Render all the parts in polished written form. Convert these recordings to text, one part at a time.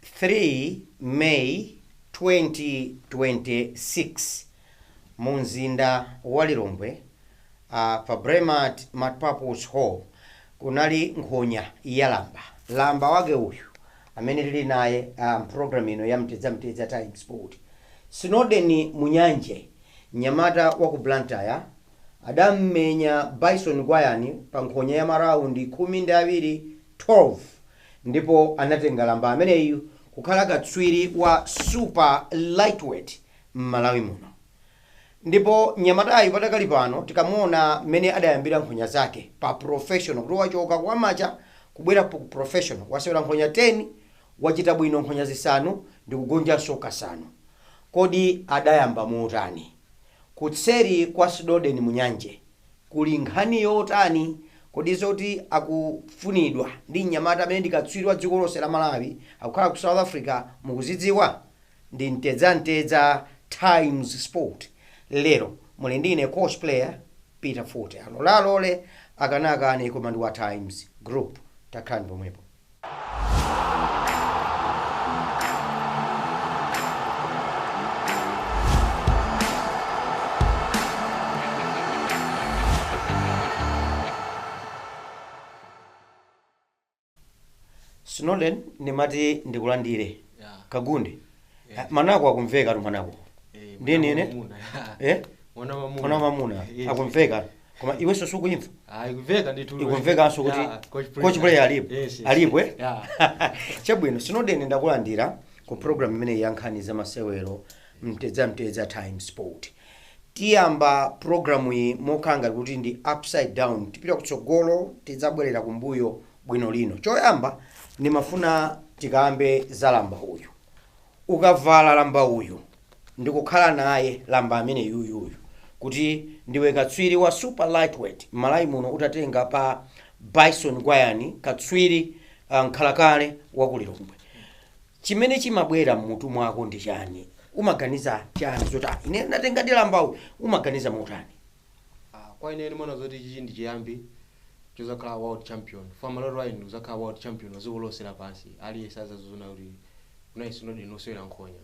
3 May 2026 mu mzinda wa Lilongwe, pa Bremat Multipurpose Hall kunali nkhonya ya lamba. Lamba wake uyu amene tili naye program ino ya Mtedza Mtedza Times Sport, Snowden Munyanje, mnyamata wa ku Blantyre, adammenya Bison Gwayani pa nkhonya ya maraundi 12, 12, ndipo anatenga lamba ameneyu kukhala katswiri wa super lightweight m'Malawi muno. Ndipo mnyamatayu patakali pano tikamuona mmene adayambira nkhonya zake pa professional, kuti wachoka kwa amateur kubwera ku professional, wasewera nkhonya 10, wachita bwino nkhonya 5 ndi kugonjanso kasanu. Kodi adayamba motani? Kutseri kwa Snowden Munyanje kuli nkhani yotani? Kodi zoti akufunidwa ndi mnyamata amene ndi katswiri wa dziko lonse la Malawi, akukhala ku South Africa, mukuzidziwa? Ndi Mtedza Mtedza Times Sport. Lero muli ndine coach player Peter Forte. Alolalole akanakane, koma ndi wa Times Group. Takhalani pomwepo. Snowden, ndimati ndikulandire. Kagunde. Manako akumveka tu manako. Ndini ine? Mwana. Eh? Mwana mamuna. Mwana mamuna. Yes. Akumveka. Koma iwenso sukuimva? Ah, ikumveka ndithu. Ikumvekanso kuti Yeah, coach coach player alipo. Yes. Alipo, eh? Yeah. Chabwino, Snowden, ndakulandira ku program imene ya nkhani za masewero, Mtedza Mtedza Times Sport. Tiyamba programu iyi mokhala kuti ndi upside down, tipita kutsogolo, tidzabwerera kumbuyo bwino lino. Choyamba ndimafuna tikambe za lamba uyu. Ukavala lamba uyu ndikukhala naye lamba amene yuyuyu kuti ndiwe katswiri wa super lightweight Malawi muno, utatenga pa Bison Gwayani, katswiri nkhalakale wa ku Lilongwe, chimene chimabwera mmutu mwako ndi chani? Umaganiza chani zoti, "Ah, ine ndatenga ndi lamba uyu"? Umaganiza motani? Ah, kwa ine ndimaona zoti ichi ndi chiyambi chozakhala world champion. Fa maloto ayi ndi kuzakhala world champion wa dziko lonse lapansi. Aliyense azazuna kuti kunali Snowden osewera nkhonya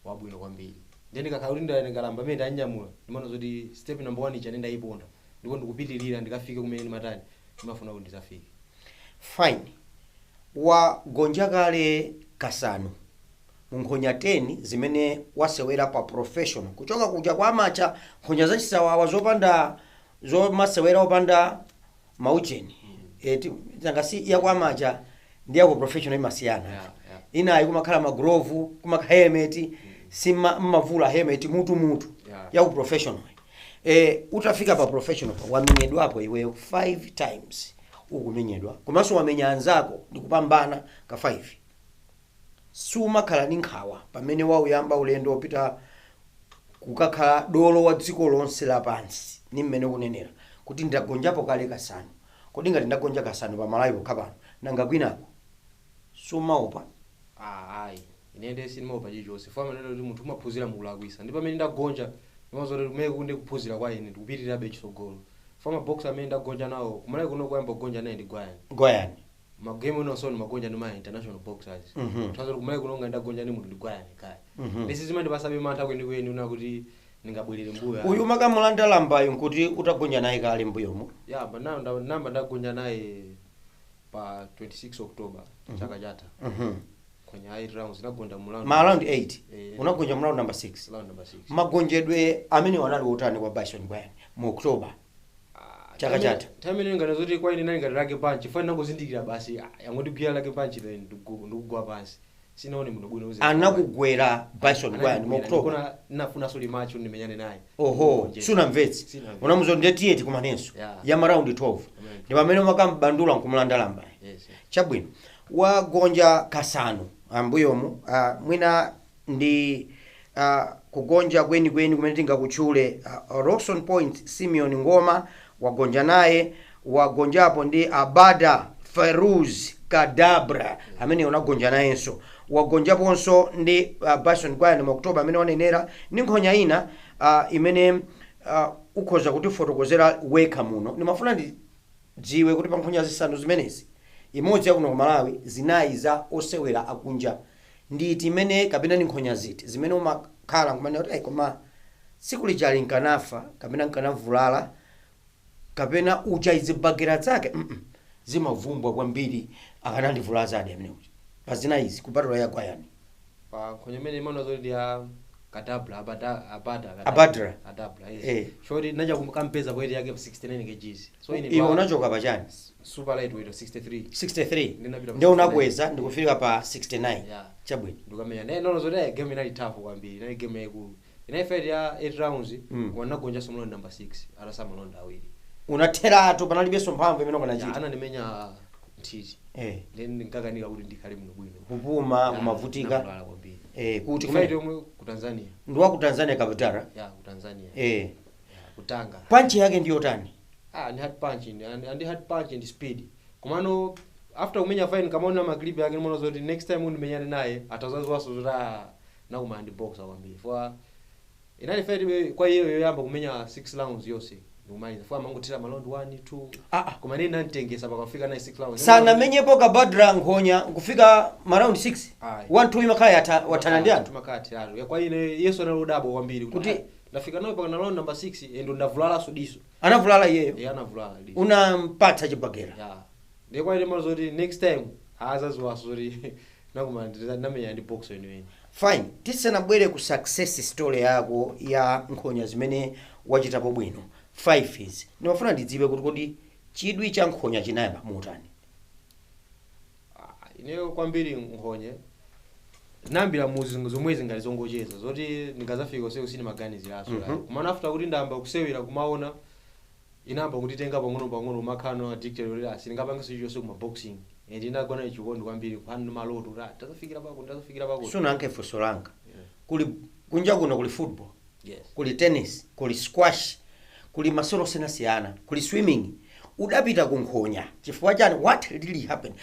wabwino kwambiri. Ndiye ndikakhala kuti ndatenga lamba amene ndanyamula, ndimaona zoti step number 1 ija ndayiponda, ndipo ndikupitirira ndikafike kumene ndimatani, ndimafuna kuti ndizafike. Fine. Wagonja kale kasanu mu nkhonya 10 zimene wasewera pa professional, kuchoka kuja kwa amateur, nkhonya zachisawawa zopanda, zomasewera opanda maucheni, eti ngasi ya kwa amateur ndi ya ku professional imasiyana. Inayi kumakhala ma glove, kumakhala helmet, sima mmavula helmet mutu mutu. Ya ku professional, utafika pa professional pa wamenyedwapo iweyo 5 times, ukumenyedwa komanso wamenya anzako ndikupambana ka 5. Sumakhala ndi nkhawa pamene wauyamba ulendo wopita kukakhala dolo wa dziko lonse lapansi, ni mmene kunenera kuti ndagonjapo kale kasanu? Kodi ngati ndagonja kasanu pa Malawi pokha pano, nanga kwinako? Sumaopa? Ah, ayi, ine ndiye sindimaopa chilichonse. Fa maneno kuti munthu umaphunzira mukulakwisa, ndi pamene ndagonja ndimaona kuti kumene kunde kuphunzira kwa ine, ndikupitirirabe chitsogolo. Fa maboxer amene ndagonja nawo kumalawi kuno, kuyamba kugonja naye ndi Gwayani. Gwayani. Magame inonso ndimagonja ndi ma international boxers. Thazo kumalawi kuno nga ndagonja ndi munthu ndi Gwayani kaya. Ndisi zimandipasabe mantha kwenikweni una kuti ndingabwerere mbuyo. Uyu makamulanda lambayo nkuti utagonja naye kale mbuyomo? Ya, but now namba ndagonja naye pa 26 October chaka chatha. Kwenye 8 rounds ndagonja mu round Ma round 8? Eh. Unagonja mu round number 6? Round number 6. Magonjedwe amene wanali otani kwa Bison Gwayani mu October chaka chatha? Nthawi imene ngati zoti kwa ine nali ngati lucky punch, fani nangozindikira basi, yangondigwira lucky punch, then ndikugwa pansi, sinaone muno bwino. Anakugwera Bison Gwayani mu October? Anakugwera, nafunanso rematch ndimenyane naye. Oho. Ndigonjera. Sunamvetse? Sinamvetse. Unamuzo ndiye tikumanenso ya maraundi 12? Amen. Ndi pamene umakambandula nkumulanda lambayi? Yes. Chabwino. Wagonja kasanu ambuyomu, mwina ndi kugonja kwenikweni kumene tingakutchule, Robson Point Simeon Ngoma wagonja naye, wagonjapo ndi Abada Feruz Kadabra amene unagonja nayenso, wagonjaponso ndi Bison Gwayani mu October amene wanenera, ndi nkhonya ina imene ukhoza kutifotokozera wekha muno. Ndimafuna ndidziwe kuti pa nkhonya 5 zimenezi, imodzi yakuno ku Malawi, zinayi za osewera akunja, Nditi imene kapena ni nkhonya ziti zimene umakhala nkumene kuti "Ai, koma tsiku lijali nkanafa kapena nkanavulala kapena uja izibagera zake zimavumbwa kwambiri akanandivulazadi amene uja pazina izi kupatula yagwayani?" Pa nkhonya imene imaona zoti ndi ya kadabla abada abada. Abadra. Adabla, yes. Eh. Shoti naja kampeza weight yake 69 kgs, so ine Iwe unachoka pachani? Super lightweight 63. 63. Ndinapita pa Ndiye 69. unakweza ndikufika pa 69. Yeah. Chabwino. Ndikamenya naye nono zoti ayi, game inali tough kwambiri, inali game yaikulu, inali fight ya 8 rounds. Wanagonja round number 6 atasama round awiri. Unatheratu, panalibenso mphamvu imene Yeah, ukanachita. Anandimenya nthiti. Then ndinkakanika kuti ndikhale bwino bwino. Kupuma kumavutika. Ndinavulala kwambiri. Kuti fight kumene yomwe ku Tanzania. Ndi wa ku Tanzania kapitara? Ya, ku Tanzania. Eh. Yeah, kutanga. Punch yake ndiyo tani? Ah, ndi hard punch and hard punch and speed. Komano after kumenya fight kamaona ma clip yake nimaona zoti next time undimenyane naye atazaziwaso zoti ah, nakumana ndi boxer kwambiri for inali fight kwa iyo yoyamba kumenya 6 rounds yonse ndikumaliza for amangothira ma round 1 2. Ah, ah. Koma nene nantengesa pakafika naye 6 rounds. Sanamenyepo kabadra nkhonya nkufika ma round 6? Ayi. 1 2 imakhala yatha, wathana ndi anthu. Tumakati atu kwa ine yesu analodabwa kwambiri Kuti- kuti ndafika nayo pakana round number 6 endo ndavulalaso diso. Anavulala iyeyo? Iye anavulala diso. Unampatsa chibagera. Yeah, ndiye kwa ine malo zoti next time azaziwaso zoti nakuma ndamenya ndi boxer eniweni. Fine, tisanabwere ku success story yako ya nkhonya zimene wachitapo bwino 5 izi, ndimafuna ndidziwe kuti kodi chidwi cha nkhonya chinayamba mutani? Ah, ineyo kwambiri nkhonye nambira muzi zomwe zingati zongocheza zoti ndingazafika usiku sinimaganiziraso. Kumana after kuti ndayamba kusewera kumaona inayamba kunditenga pang'ono pang'ono kumakhala addicted kuti ah, sindingapangenso chilichonse kuma boxing and inagwana chikondi kwambiri kuphana maloto kuti ah, tazafikira pako, ndazafikira pako. Sunankhe funso langa. Yeah. Kuli kunja kuno kuli football, kuli tennis, kuli squash, kuli masewero osiyanasiyana, kuli swimming. Udapita ku nkhonya chifukwa chani? What really happened?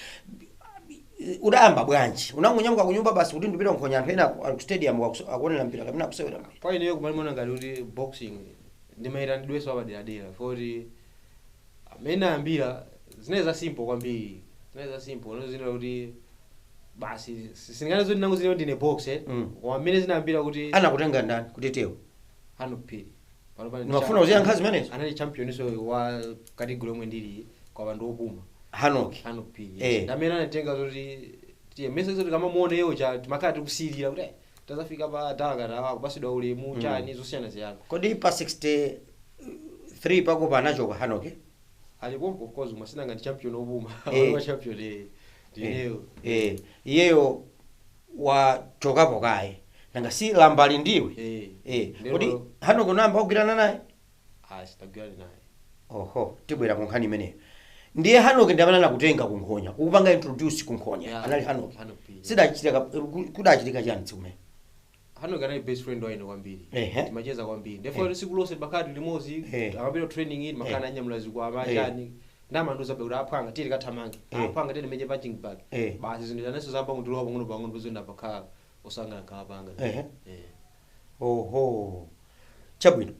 Udayamba bwanji? Unangonyamuka kunyumba basi kuti ndipita nkhonya, anthu ena ali ku stadium akuonera mpira kapena akusewera mpira? Kwa ineyo kumalimona ngati kuti boxing ndimayitanidwenso apaderadera foti amene ayambira zinayi za simple kwambiri, zinayi za simple zina kuti basi sindingane zoti nangu zine ndine box eh. Koma amene zinayambira kuti Anakutenga ndani kuti tewo? Hano Phiri. Pano pali Ndimafuna uziyankha zimenezo. Anali champion so wa category yomwe ndili kwa bantu opuma. Hanoki? Hano Phiri. Eh. Ndamene anatenga zoti tiye mese zoti kamamuone yeyo cha timakhala tikusilira kuti tazafika pa daka tawa kupasidwa ulemu chani zosiyana-siyana. Kodi pa 63 pako panachoka Hanoki? Alipo, of course, umasinanga ndi champion opuma. Eh. Wa champion eh ndineyo. Eh, iyeyo wachokapo kaye, nanga si lambali ndiwe? Eh. Eh. Ndero- Kodi Hanoki unayamba kugwirana naye? Ah, sitagwirana naye. Oho, tibwera ku nkhani imeneyo. Ndiye Hanoki ndi amene anakutenga kunkhonya, kukupanga introduce kunkhonya? Yeah, Anali Hanoki? Hanoki, yeah. Sidachitika, kudachitika chani tsiku limene? Hanoki anali best friend wa ine kwambiri. Ehe. Timacheza kwambiri, therefore tsiku lonse timakhala limodzi. Eh. Akamapita training timakhala nanyamula zikwama chani, ndamanduza kuti aphanga tili kathamange, aphanga tili menye punching bag. Eh. Basi zinthu zanenso zamba kundilowa pang'ono pang'ono pozo ndapakhala osangana nkawapanga. Ehe. Eh. Oho, chabwino.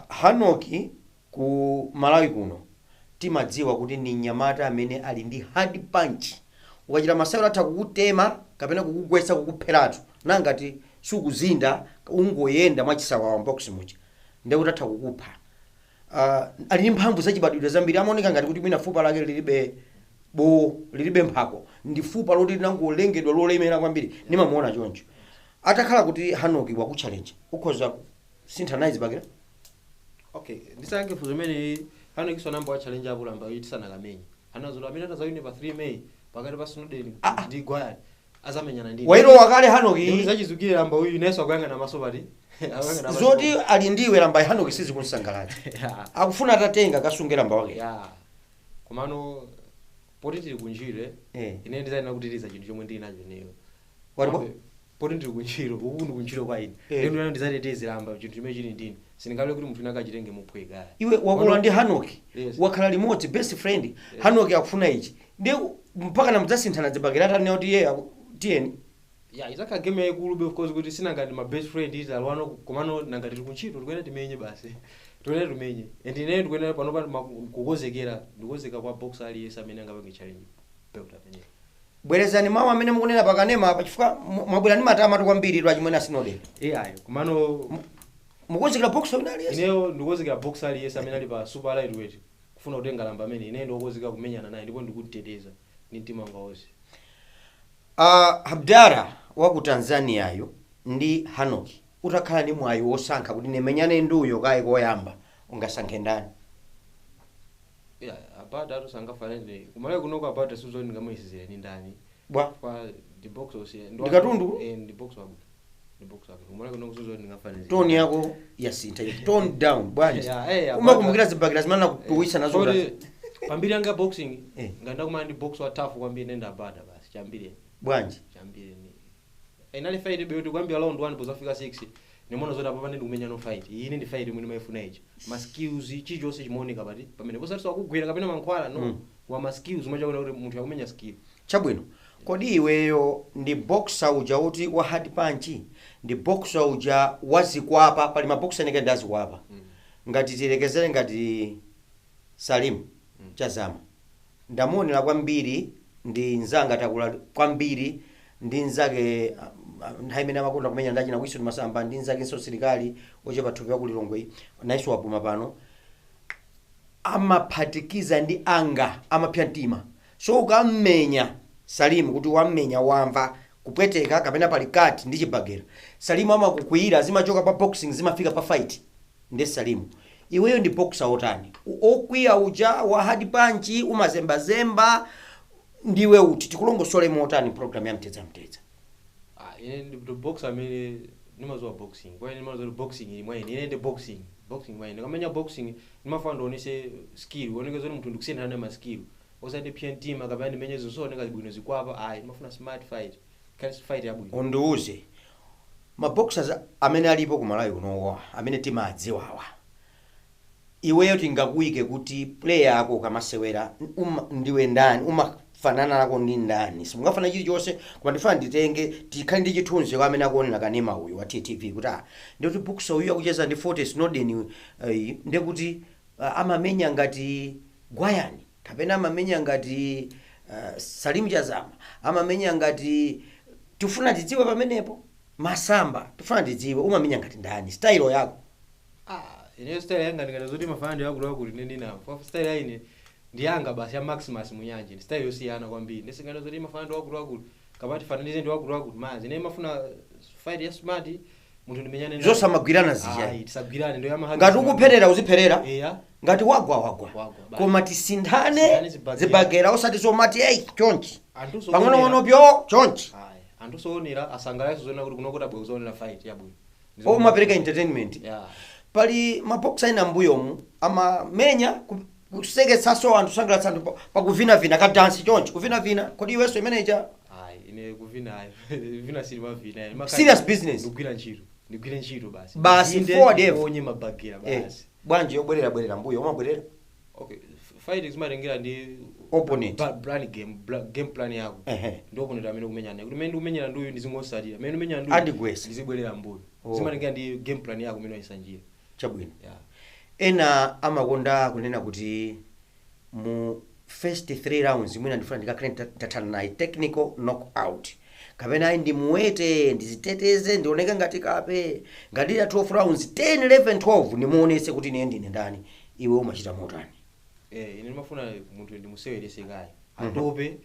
Hanoki ku Malawi kuno timadziwa kuti ni mnyamata amene ali ndi hard punch, ukachita masewero atha kukutema kapena kukugwetsa, kukupheratu nangati sukuzinda, ungoyenda mwachisawawa box muja ndekuti atha kukupha. Ali ndi mphamvu zachibadwidwe zambiri, amaoneka ngati kuti mwina fupa lake lilibe bo, lilibe mphako, ndi fupa loti linangolengedwa lolemera kwambiri, nimamuona choncho. Atakhala kuti Hanoki wakuchallenge, ukhoza kusintha zibakera? Okay, ndisankhe funso imene Hanoki sonambo wa challenge apo lamba tisanakamenye anazola amene atazawine pa 3 May pakati pa Snowden Ah, ah. ndi Gwayani azamenyana ndi Wailowa kale Hanoki. Zachizukire lamba uyu inenso akuyang'ana maso pati akuyang'ana maso. Zoti ali ndiwe lamba Hanoki sizikunsangalatsa? Yeah. Akufuna atatenga kasunge lamba wake. Ya, komano poti tili kunjire, ine ndizayina kutiriza chinthu chomwe ndili nacho ineyo. Walipo? Poti ndili kunjiro uku ndi kunjiro kwa ine. Ndino ndizateteze lamba, chinthu chimene chili ndine sindingalowe kuti munthu akachitenge muphweka. Iwe wakula ndi Hanoki, Yes. wakhala limodzi, best friend. Hanoki akufuna ichi, ndiye mpaka namudzasinthana zibakera atanena kuti iye tiyeni? Ya, izakhala game yayikulu of course kuti sinangati ma best friend izi alwano, komano nangati tili kuntchito tikuyenera timenye basi, tikuyenera timenye and ineyo tikuyenera panopa kukonzekera, ndikukonzeka kwa boxer aliyense amene angapange challenge belt ameneyo. Bwerezani mawu amene mukunena pakanema apa, chifukwa mwabwera ndi matamatu kwambiri lwa chimwene Snowden. Iyayi, kumano Mukonzekera boxer wina aliyense? Ineyo ndikukonzekera boxer aliyense amene ali pa super lightweight kufuna kutenga lamba amene ineyo ndikukonzeka kumenyana naye, ndipo ndikuteteza ndi mtima wanga wonse. Abdara wa ku Tanzaniayo ndi Hanoki, utakhala ndi mwayi wosankha kuti nimenyane nduyo kayi koyamba, ungasankhe ndani? Yeah, apata atu sangafanane kumalawi kunoko. Apata sizoni ndingamayisizira ndi ndani? Bwa? Kwa ndi boxer osiya. Ndi katundu? Eh, ndi boxer wabwino, ndi boxer wabwino. Kumalawi kunoko sizoni ndingafanane. Tone yako yasintha, tone down bwanji? Yeah, Umakumbukira zibakira zimene nakutuwisa nazo? Kodi pambiri yanga boxing, Eh. ngandakumana ndi boxer wa tough kwambiri, nenda apata basi chambire. Bwanji? Chambire ni inali fight be kuti kuyambira round 1 pozafika 6, nimona zoti apa pane ndikumenya no fight iyi. Ine ndi fight imene maifuna ichi, ma skills chilichonse chimaoneka pati pamene posati wakugwira kapena mankhwala, no. Wa ma skills umachaona kuti munthu akumenya skill. Chabwino, kodi iweyo ndi boxer uja uti wa hard punch, ndi boxer uja wazikwapa? Pali maboxer eneke ndi azikwapa, ngati tilekezere ngati Salim Chazama, ndamuonera kwambiri ndi nzanga, takula kwambiri ndi nzake. Nthawi imene amakonda kumenya ndachina Wilson Masamba ndi nzake nso silikali ochepa thupi wakulilongwe, nayenso wapuma pano, amaphatikiza ndi anga amapya mtima. So ukammenya Salimu kuti wammenya, wamva kupweteka kapena pali kati ndi chibagera, Salimu amakukwiyira, zimachoka pa boxing zimafika pa fight. Ndi Salimu, iweyo ndi boxer otani? Okwiya uja wa hard punch, umazembazemba, ndiwe uti? Tikulongosole motani program ya Mtedza Mtedza? Ah, ine ndi boxer amene ndimazuwa boxing. Kwa ine ndimazuwa boxing ili mwa ine. Ine ndi boxing, boxing mwa ine. Ndikamenya boxing ndimafuna ndionese skill, oneke zoti munthu ndikusinthana naye ma skill, osati pye mtima kapena ndimenye zosooneka bwino zikwapa, ayi. Ndimafuna smart fight, khale fight yabwino. Undiuze, maboxers amene alipo ku Malawi kunowa amene timadziwawa, iweyo tingakuyike kuti player yako ukamasewera ndiwe ndani? Umafanana nako ndi ndani? Simungafana chilichonse, koma ndifana nditenge tikhale ndi chithunzi kwa amene akuonera kanema uyu wa TTV kuti ndikuti boxer uyu akucheza ndi Forte Snowden, ndikuti amamenya ngati Gwayani kapena amamenya ngati Salim Chazama, amamenya ngati, tifuna tidziwe pamenepo Masamba, tifuna tidziwe umamenya ngati ndani, style yako. Ah, ine style yanga ndikati zoti mafana ndi akulu akulu, ine ndinawo style ya ine ndi yanga basi ya Maximus Munyanje, ndi style yosiyana kwambiri. Ndisingati zoti mafana ndi akulu akulu kapati fananize ndi akulu akulu mazi. Ine mafuna fight ya smart, munthu ndimenyane naye. Zosamagwirana zija. Ayi, tisagwirane, ndo yama. Ngati ukupherera uzipherera. Eya. Ngati wagwa, wagwa. Wagwa, basi. Koma tisinthane Tisinthane zibagera. Zibagera, osati zomati eyi chonchi Anthu pang'onong'ono pyo chonchi. Ayi, anthu soonera asangalaso zoona kuti kunokota bwe kuzoonera fight yabwino. Umapereka entertainment. Yeah. Pali maboxer ena mbuyomu amamenya kuseketsaso anthu, sangalatsa anthu pakuvinavina ka dance chonchi, kuvinavina. Kodi iwenso imeneja? Ayi, ine kuvina ayi, vina sili mavina. Serious business. Ndikugwira ntchito, ndigwire ntchito basi. Basi, Ndinde, forward ever. ndiponye mabagera basi. Bwanji yobwerera bwerera mbuyo, umabwerera? Okay, fight zimatengera ndi Opponent. Plan game, game plan yako ndi opponent amene kumenyana naye, kuti mmene ndikumenyera nduyu ndizingosatira, mmene ndikumenyera nduyu Andigwesa. ndizibwerera mbuyo. Oh. Zimatengera ndi game plan yako imene wayisanjira. Chabwino. Yeah. Ena amakonda kunena kuti mu first three rounds mwina ndifuna ndikakhale ndathana naye technical knockout, kapena ayi ndimuwete, ndiziteteze, ndioneke ngati kape, ngati ya 12 rounds, 10, 11, 12 ndimuonese kuti ine ndine ndani. Iwe umachita motani? Eh, ine ndimafuna munthu ndimusewerese kaye atope.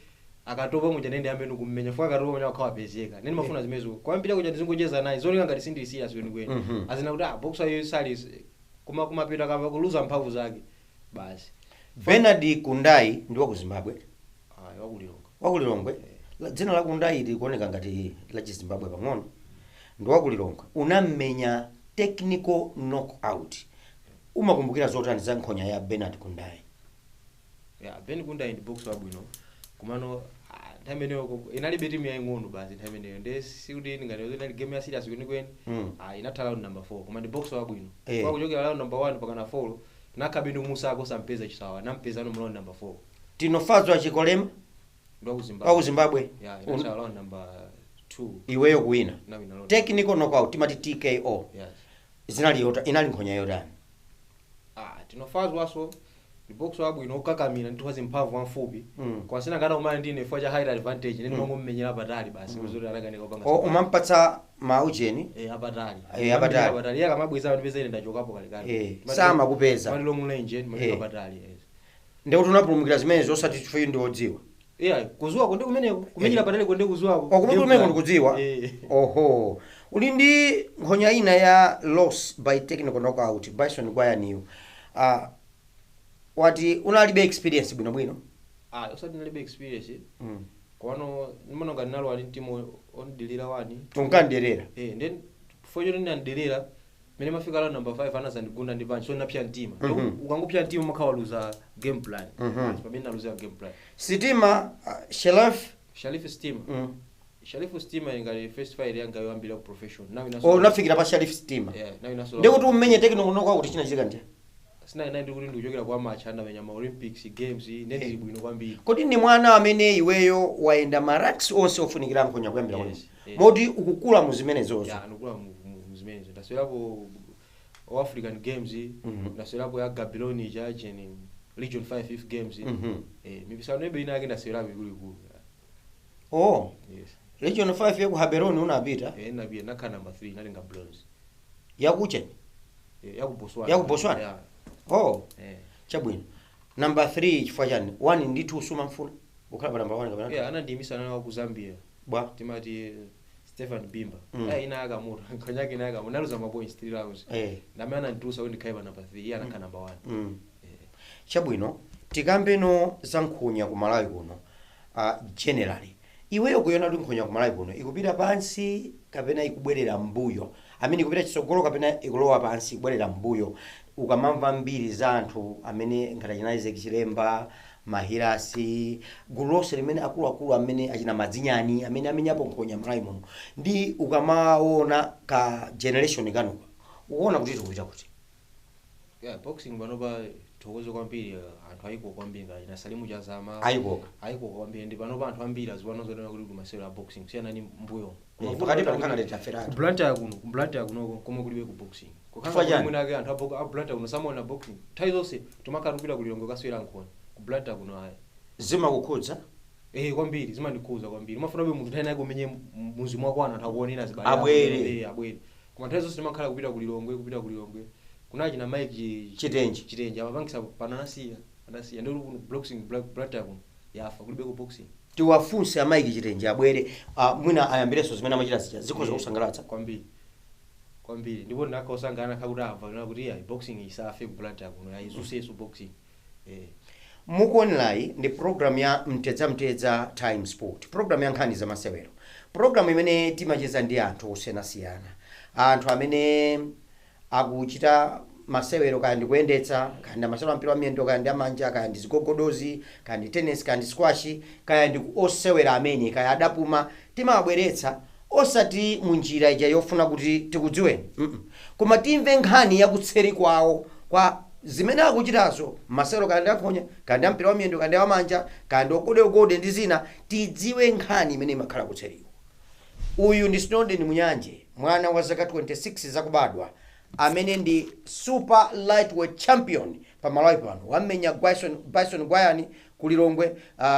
Akatopa muja nende ambe ndikummenya fuka. Akatopa muja akhawa apezeka. Nene ndimafuna zimenezo kwambira kuja ndizingocheza naye zooneka ngati sindili serious kwenikweni, azina kuti ah, boxer iyo sali, koma kumapita akamva kuluza mphamvu zake basi. Bernard Kundai ndi wa ku Zimbabwe? Ayi, wakulilonga. Wakulilongwe. Dzina la Kundai likuoneka ngati la Chizimbabwe pang'ono. Ndi wakulilongwe. Unammenya technical knockout, umakumbukira zotani za nkhonya ya Bernard Kundai? Yeah, Ben Kundai ndi boxer wabwino, komano nthawi imeneyo inalibe timu yaying'ono basi nthawi imeneyo, nde sikuti ngati inali game ya serious kwenikweni. Ah, inatha round number 4, koma ndi boxer wabwino. Kwa kuchokera round number 1 pakana 4 nakhabe ndi kumusako sampeza chisawa, nampeza no round number 4. Tinofadzwa Chikolema? Ndi wa ku Zimbabwe. Wa ku Zimbabwe. Yeah, inatha round number 2. Iweyo kuwina? Nawina round. Technical knockout, timati TKO. Yes. Zinali yota, inali nkhonya yotani? Ah, tinofazwaso. Ndi boxer wabwino, okakamira ndithu, wazimphamvu, wamfupi. Mm. Koma sinangana kumana ndine chifukwa cha height advantage, ndine mangommenyera patali basi, kuzoti anakanika kupanga. O, umampatsa maujeni. Eh, apatali. Eh, apatali. Apatali. Iye akamabweza ndipeza ine ndachokapo kalekale. Eh, samakupeza. Mati long range mati Eh. apatali, yes. Ndikuti unapulumukira zimenezo osati chifukwa ndi wodziwa. Yeah, kuzuwako ndi kumeneko, kumenyera Eh. patali konde kuzuwako. Okuma kumeneko ndikudziwa. Eh. Oho, uli ndi nkhonya ina ya loss by technical knockout, Bison Gwayaniyo. Wati unalibe experience bwinobwino. Ah, osati nalibe experience. Kwano nimanonga ndinalo ali mtimu ondilira wani. Unkanderera. Eh, then for choti ndinandirira mene mafika la number 5 anazandigunda ndi punch, so ndinapsya mtima. Ukangopsya mtima umakhawaluza game plan. Pamene naluza game plan. Sitima, Shelaf. Sharifu Stima. Sharifu Stima ingati first fight yanga yoyambira ku profession now inaso. Oh, unafikira pa Sharif Stima. Yeah, now inaso. Ndikuti umenye technical knockout, chinachitika nje? Sina ndi kuti ndikuchokera kwa match andamenya ma Olympics Games, ndendili bwino kwambiri. Kodi ndi mwana amene iweyo wayenda ma ranks onse ofunikira nkhonya kuyambira Yes, kwenu? yes. Moti ukukula mu zimenezozo. Ya, ndikula muzimenezo. Ndaswerapo o African Games, ndaswerapo ya Gabiloni cha cheni Region 5 Youth Games. Eh, mipikisano ibe ina yake ndaswerapo ikuluikulu. Oh. Yes. Region 5 yaku Haberoni unapita? Eh, nabiye nakha number 3, natenga bronze. Yakucheni? Eh, ya ku Botswana. Ya ku Botswana? Yeah. Oh. Eh. Chabwino, number 3 chifukwa chani? 1 ndi 2 sumamfuna ukhala pa number 1 kapena? Yeah, anandiyimisa nawo ku Zambia. Bwa? Timati Stephen Bimba. Mm. Eh, ina akamuta nkhonya ina akamuta, naluza ma points 3 rounds. Ndamene ananditusa kuti ndikhale pa number 3, iye anakhala number 1. Eh. Chabwino, tikambeno za nkhonya ku Malawi kuno. Generally iweyo kuyona kuti nkhonya ku Malawi kuno ikupita pansi kapena ikubwerera mbuyo, amene ikupita chitsogolo kapena ikulowa pansi, ikubwerera mbuyo, ukamamva mbiri za anthu amene ngati achina Isaac Chilemba, Mahirasi, gulu lonse limene akuluakulu amene achina Madzinyani amene amenyapo nkhonya Malawi muno, ndi ukamaona ka generation kanuka, ukuona kuti tikupita kuti? Yeah, boxing panopa thokozo kwambiri, anthu ayiko kwambiri ngati na Salimu Chazama. Ayikoka. Ayikoka kwambiri, ndi panopa anthu ambiri aziwana zoona kuti kumasewera a boxing kusiyana ndi mbuyo. Eh, pakati pankhanga taferatu. Ku Blantyre kuno, ku Blantyre kunoko komwe kulibe ku boxing. Chifukwa chani? Mwina ake anthu a Blantyre kuno samaona boxing. Nthawi zonse timakhala kupita ku Lilongwe kasewera nkhonya, ku Blantyre kuno ayi. Zimakukhudza? Eh, kwambiri, zimandikhuza kwambiri. Umafuna ube munthu nthawi nake umenye muzi mwako, anthu akuonera zibale. Abwere. Eh, abwere. Koma nthawi zonse timakhala kupita ku Lilongwe, kupita ku Lilongwe. Kunachi na Mike Chitenje. Chitenje amapangisa pano, anasiya, anasiya. Ndi kuno boxing Blantyre kuno yafa, kulibe ku boxing. Tiwafunse a Mike Chitenje abwere, mwina ayambirenso zimene amachita zija, zikhoza kusangalatsa. Kwambiri, kwambiri. Ndipo ndakhaosangana khakuti amva kana kuti iya boxing isafe ku Blantyre kuno, ayizusenso boxing, eh. Mukuonerayi ndi program ya Mtedzamtedza Time Sport, program ya nkhani za masewero, program imene timacheza ndi anthu osiyanasiyana, anthu amene akuchita masewero, kaya ndi kuyendetsa, kaya ndi masewero ampira wa miyendo, kaya ndi amanja, kaya ndi zigogodozi, kaya ndi tennis, kaya ndi squash, kaya ndi osewera amene kaya adapuma. Timawabweretsa osati munjira ija yofuna kuti tikudziweni, Koma timve nkhani yakutseri kwawo kwa zimene akuchitazo, masewero, kaya ndi ankhonya, kaya ndi ampira wa miyendo, kaya ndi amanja, kaya ndi ogodeogode ndi zina, tidziwe nkhani imene imakhala kutseriwo. Uyu ndi Snowden Munyanje, mwana wa zaka 26 zakubadwa, amene ndi super lightweight champion pa Malawi pano. Wamenya Bison Gwayani ku Lilongwe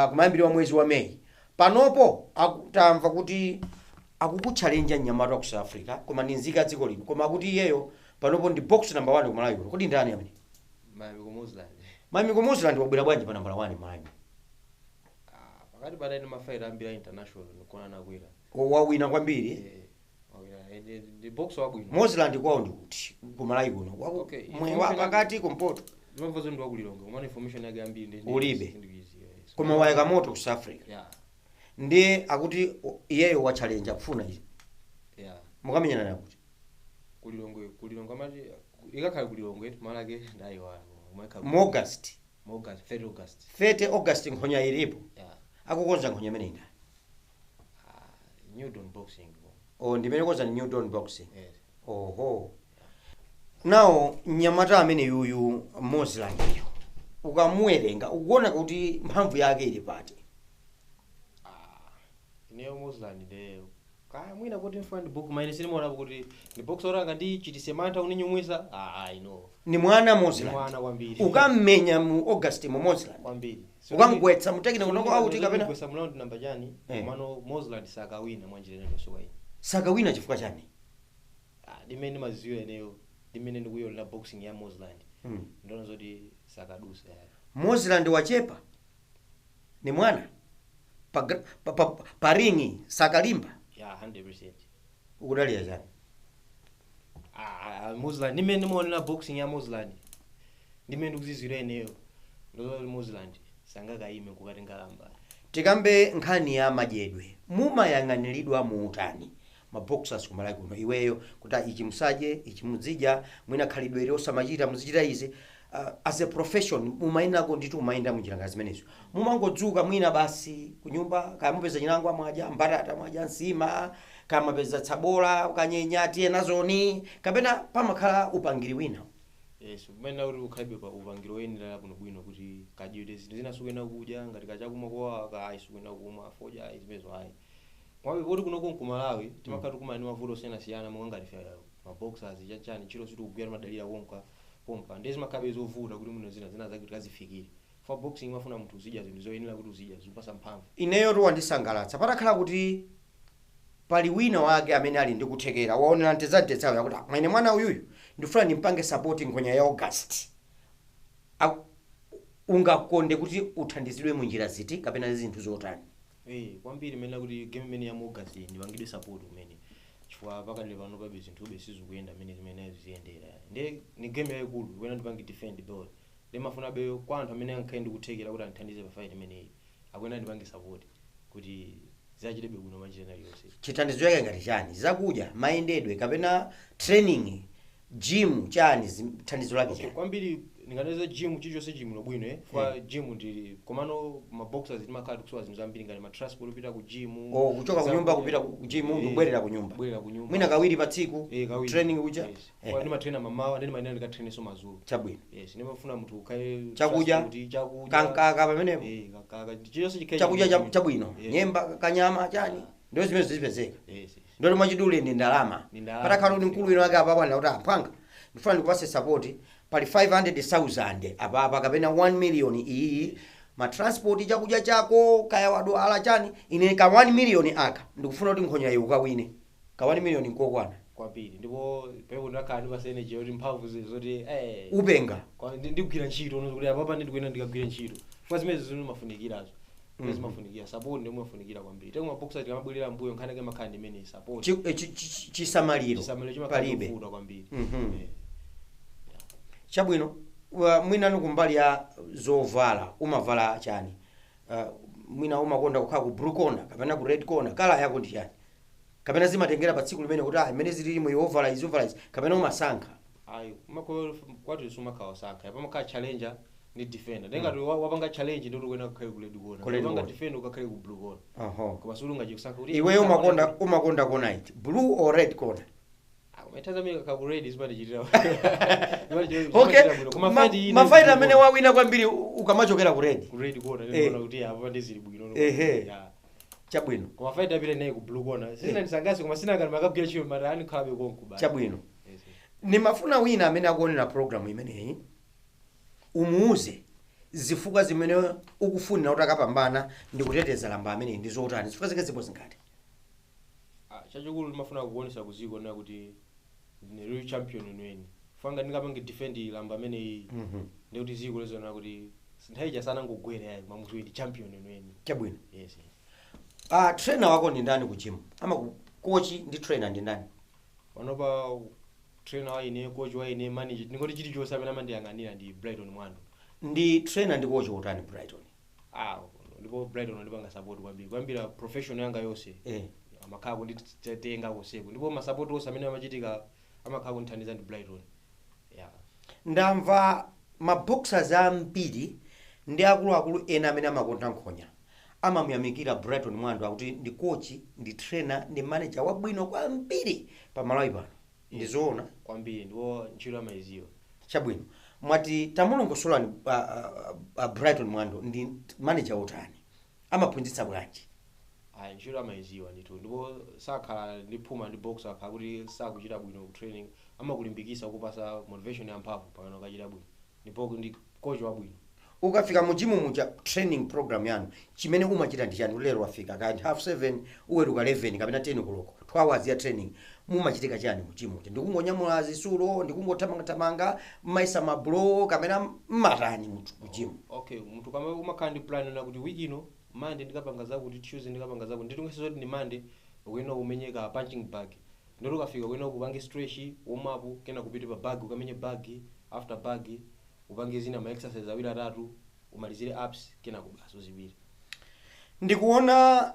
kumayambiriro wa mwezi wa Meyi. Panopo tamva kuti akukutchalenja mnyamata wa ku South Africa, koma ndi nzika dziko lino, koma akuti iyeyo panopo ndi box number 1 ku Malawi kuno. Kodi ndani amene? Mayamiko Mozland. Mayamiko Mozland wabwera bwanji pa nambala 1 Malawi? Ah, pakati padai ndi mafaita ambiri a international ndikuona nakwera. Wawina kwambiri. Eh, wawina. Eh, ndi boxer wabwino. Mozland kwawo ndi kuti ku Malawi kuno? Okay, Mwe wa pakati, kumpoto? Ndimamva zoti ndi wakulilongwe, koma information yake ambiri ndi Ulibe. sindikuiziwa, yes. Koma wayaka moto ku South Africa. Yeah. Ndiye akuti iyeyo watchalenja kufuna izi. Yeah. Mukamenyana nakuti? Kulilongwe, kulilongwe amati ikakhala kulilongwe, malake ndayiwala. Mu August? Mu August, 30 August. 30 August, nkhonya ilipo? Yeah. Akukonza nkhonya imene indani? Ah, Newton Boxing. O, ndimene konza ni Newton Boxing? Yes. Oho, nawo mnyamata amene yuyu Mozlandiyo, ukamuwerenga ukuona kuti mphamvu yake ili pati? Ah, ineyo Mozland ndi Kaya mwina kuti mfana ndi book maine sinimaonapo kuti ndi boxer oranga ndi chitise mantha uninyumwisa. Ah, I know. Ni mwana Ni Mozland. mwana kwambiri. Ukammenya mu August mu Mozland. Kwambiri. Ukamgwetsa mu technical knockout kapena Kugwetsa mu round number chani? Komano Mozland sakawina mwanjira inenso kwa ine. Sakawina chifukwa chani? Ah, ndimene maziyo eneyo, ndimene ndikuyolera boxing ya Mozland. Ndona zoti sakadusa yani. Mozland wachepa. Ni mwana. Pa ringi sakalimba. Yeah, 100%. Ukudalira chani? Ah, Mozland ndimene ndimaonera boxing ya Mozland. Ndimene ndikuzizwira eneyo. Ndozoti Mozland sangakayime kukatenga lamba. Tikambe nkhani ya madyedwe. Mumayang'aniridwa muutani maboxers kumalawi kuno iweyo kuti ichi musadye, ichi muzidya, mwina khalidwe ili osamachita muzichita izi. As a profession mumayendako ndithu, mumayenda munjira nga zimenezo, mumangodzuka mwina basi kunyumba, kaya mupeza chinangwa mwadya, mbatata mwadya, nsima, kaya mapeza tsabola kanyenya tiye nazoni, kapena pamakhala upangiri wina? Yes, kumene kuti ukhalibe pa upangiro woyenera bwinobwino kuti kadyedwe zinthu zina sukuyena kudya ngati kachakumwa kowawa ka ayi sukuyena kumwa fodya ayi zimenezo ayi. Mwabe poti kunoko nkumalawi timakhala tikumana ndi mavuto osiyanasiyana monga ngati fe maboxers chachani ntchito sitikugwira madalira konka pompa ndi zimakhabe zovuta kuti muno zina zina zake tikazifikire. For boxing imafuna munthu uzidya zinthu zoyenera kuti uzidya zikupasa mphamvu. Ineyo tiwandisangalatsa patakhala kuti pali wina wake amene ali ndi kuthekera waonera mtezamtezawo yakuti, "Ah, mwene mwana uyuyu ndifuna ndimpange support nkhonya ya August." Ungakonde kuti uthandizidwe munjira ziti kapena zinthu zotani? Kwambiri imene kuti game imene ya August ndipangidwe support kumene chifukwa pakadali pano pabe zinthu ube sizikuyenda mmene zimene ziyendera ndi ni game yayikulu ikuyenda ndipange defend belt ndimafuna be kwa anthu amene ankhale ndikuthekera kuti andithandize pa fight imeneyi akuyenda ndipange support kuti zachitebe bwino mwanjira iliyonse. Chithandizo chake ngati chani? Zakudya, mayendedwe, kapena training, gym, chani? Thandizo lake Okay, chani? Kwambiri ndinganeza gym chilichonse chimwe bwino kwa gym ndili komano maboxers timakhala tikusowa zinthu zambiri ngati ma transport kupita ku gym. O, kuchoka ku nyumba kupita ku gym Eh, ndikubwerera ku nyumba. Kubwerera ku nyumba. Mwina kawiri pa tsiku. Kawiri. Training kucha. Yes. Kwa ndimatraina mamawa ndi ndimayenera ndikatrainenso madzulo. Chabwino. Yes, ndimafuna munthu ukhale Chakudya, transport, chakudya, kankaka pamenepo. Kankaka chilichonse chikhale Chakudya chimwe. chabwino. Nyemba, kanyama, chani, ndio zimene zipezeka. Yes. Ndoti mwachidule ndi ndalama. Ndi ndalama. Patakhala kuti mkulu wina wake apapa kuti aphanga ndifuna ndikupase support pali 500,000 apapa kapena 1 million iyi, ma transport, chakudya chako, kaya wadwala chani, ine ka 1 million aka ndikufuna kuti nkhonya iyi ukawine. Ka 1 million nkokwana? Kwambiri, ndipo pepo ndakhala ndipasa energy yoti mphamvu zoti Upenga. Ndigwira ntchito ono kuti apapa ndikuyenda ndikagwira ntchito kwa zimene zimafunikirazo zimene zimafunikira support ndiyo imafunikira kwambiri teko maboxer tikamabwerera mbuyo nkhani yake makhala ndi imene support. Chisamaliro. Chisamaliro chimakhala Palibe. chovuta kwambiri. Chabwino. Mwinanu kumbali ya zovala umavala chani? Mwina umakonda kukhala ku blue corner kapena ku red corner? Colour yako ndi chani, kapena zimatengera pa tsiku limene kuti ah, imene zilili yovala izi, yovala izi, kapena umasankha? Ayi, kumakhala kwati sumakhala osankha, pamakhala challenger ndi defender. Ndengati wapanga challenge ndi kuti kukhale ku red corner, Ku red wapanga corner. defender ukakhale ku blue corner. Oho. Koma suli ungachikusankha kuti Iweyo umakonda corner iti, blue or red corner? Kumethaza mimi kakha ku red zimatichitira. Okay, mafight amene wawina kwambiri ukamachokera ku red? Ku red corner. Ndikuona kuti apa ndizili bwino. Ehe. Yeah. Chabwino. Koma fight apita naye ku blue corner sina ndisangasi koma sina ngati makagwira chiro mara ani khalabe konku ba. Chabwino. Yes. Nimafuna wina amene akuonera program imeneyi umuuze zifukwa zimene ukufunira kuti akapambana ndi kuteteza lamba ameneyi ndi zotani, zifukwa zake zipo zingati? Ah, chachikulu ndimafuna kuonesa kuziko na kuti ndine real champion wenweni fanga ndingapange defend lamba ameneyi ndikuti ziko lezona kuti nthawi ija sanangogwera yayi koma munthu uyu ndi champion wenweni. Chabwino. Yes. Trainer wako ndi ndani ku gym? Ama coach ndi trainer ndi ndani? Panopa trainer wa ine, coach wa ine, manager, ndingoti chilichonse amene amandiyang'anira ndi Brighton Mwando. Ndi trainer ndi coach wotani Brighton? Ah, ndipo Brighton andipanga support kwambiri kuyambira profession yanga yonse. Amakhala kunditenga kuseku ndipo masapoti onse amene amachitika amakhala kundithandiza ndi Brighton, yeah. Ndamva maboxers ambiri ndi akuluakulu ena amene amakonda nkhonya amamuyamikira Brighton Mwando, akuti ndi coach, ndi trainer, ndi manager wabwino kwambiri pamalawi pano. Ndizoona? Kwambiri, ndipo ntchito amayiziwa. Chabwino. Mwati tamulongosolani Brighton Mwando ndi manager wotani, amaphunzitsa bwanji? Ayi, ntchito amayiziwa ndithu, ndipo sakhala ndi phuma ndi boxer akhala kuti sakuchita bwino ku training, amakulimbikisa, kupasa motivation yamphamvu pakana ukachita bwino, ndipo ndi coach wabwino. Ukafika mu gym muja, training program yanu, chimene umachita ndi chani? Lero wafika kandi 7:30, uweruka 11 kapena 10 koloko, 2 hours ya training, mumachitika chani mu gym muja? Ndikungonyamula zisulo, ndikungothamangathamanga, mmaisa mablo, kapena mmatani mu gym? Okay, munthu kama umakhala ndi plan na kuti week ino Monday ndikapanga zakuti, Tuesday ndikapanga zakuti, nditungenso zoti ndi Monday ukuyena kumenyeka punching bag, ndoti ukafika kuyena kupange stretch, warm up, kena kupita pa bag ukamenye bag, after bag upange zina ma exercise awiri atatu, umalizire abs, kena kubasa uzipita. Ndikuona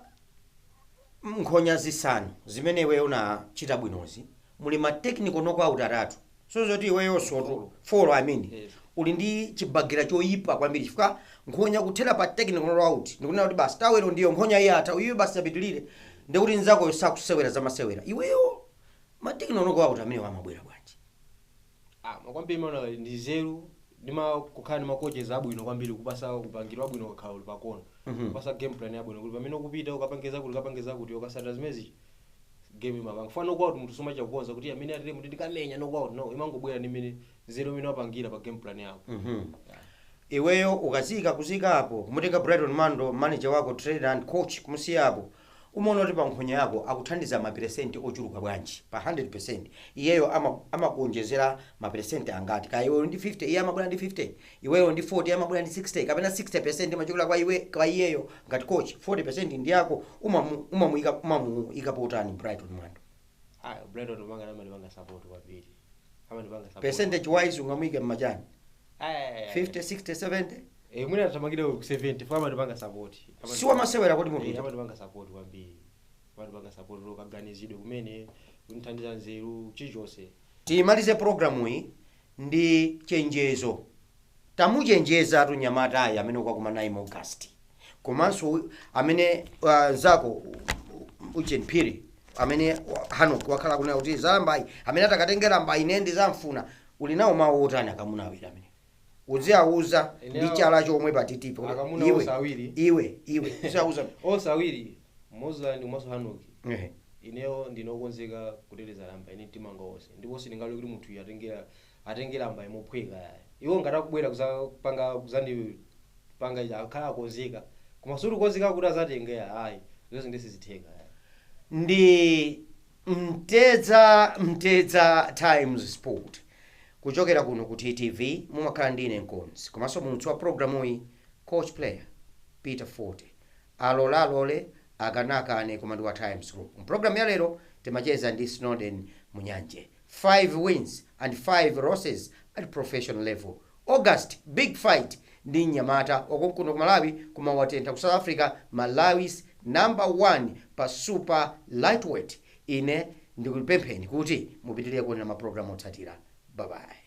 nkhonya zisanu zimene iweyo unachita bwinozi, muli ma technical knockout atatu, so zoti iweyo soto four, I mean. Yes. Uli ndi chibagira choyipa kwambiri, chifukwa nkhonya kuthera pa technical knockout ndikunena kuti basi tawero ndiyo nkhonya iyatha iwe, basi apitilire, ndikuti nzakoyo sakusewera zamasewera. Iweyo ma technical knockout amene amabwera bwanji? Ah, kwambiri maona ndi zeru ndima kukhala ndi makoches abwino kwambiri, kupasa kupangirwa abwino kakhala uli pakona, kupasa game plan yabwino kuti pamene ukupita ukapange zakuti, ukapange zakuti, ukasata zimezi game imapanga fana knockout. Munthu somacha kukonza kuti amene atire munthu ndikamenya knockout, no, imangobwera ndi imene nzeru imene wapangira pa game plan yako. Iweyo ukazika kuzika apo, kumutenga Brighton Mando, manager wako, trainer and coach, kumusiya apo, umaona kuti pa nkhonya yako akuthandiza maperesenti ochuluka bwanji pa 100? Iyeyo amakuonjezera maperesenti angati? Kaya iweyo ndi 50, iye amabwera ndi 50, iweyo ndi 40, iye amabwera ndi 60, kapena 60% imachokera kwa iwe, kwa iyeyo ngati coach, 40% ndi yako? Umamuyika potani Brighton Mando? Ah, Brighton manga amandipanga support kwambiri, amandipanga support. Percentage wise ungamuyike mmachani? Ah, 50, 60, 70? Eh, mwina atamangire ku 70 fo amandipanga support. Si wamasewera kuti munthu Eh, amandipanga support kwambiri, amandipanga support lokaganizidwe kumene kundithandiza nzeru chilichonse. Tiyimalize programu iyi ndi chenjezo. Tamuchenjeza tunyamatayi amene ukwakumana naye mu August, komanso amene nzako Uchen Phiri, amene Hanok wakhala kunena kuti zalambayi amene atakatengera mbayi ine ndizamfuna. Uli nawo mawu otani akamuna awiri amene uziawuza ndi chala chomwe patitipo? Akamuna Iwe, onse awiri. Iwe uziawuza. Onse awiri, Mozland komanso Hanoki, Ehe. ineyo ndinokonzeka kuteteza lamba ine mtima wonse, ndipo sindingalole kuti munthu uyu atengera lamba imophweka yayi. Iwo ngati akubwera kuzapanga kuzandipanga ichi, akhala akonzeka, koma sikukonzeka kuti azatengera ayi, zonse ndisizitheka yayi. Ndi Mtedza, Mtedza Times Sport kuchokera kuno ku TTV. Mumakhala ndine Nkonzi, komanso munthu wa programu iyi, coach player Peter Forte. Alola alole, akanakane, koma ndi wa Times Group. Mpulogalamu ya lero timacheza ndi Snowden Munyanje, 5 wins and 5 losses at professional level. August big fight ndi mnyamata wakonkuno ku Malawi koma watentha ku South Africa, Malawi's number 1 pa super lightweight. Ine ndikupempheni kuti mupitirire kuonera mapulogalamu otsatira. Bye bye.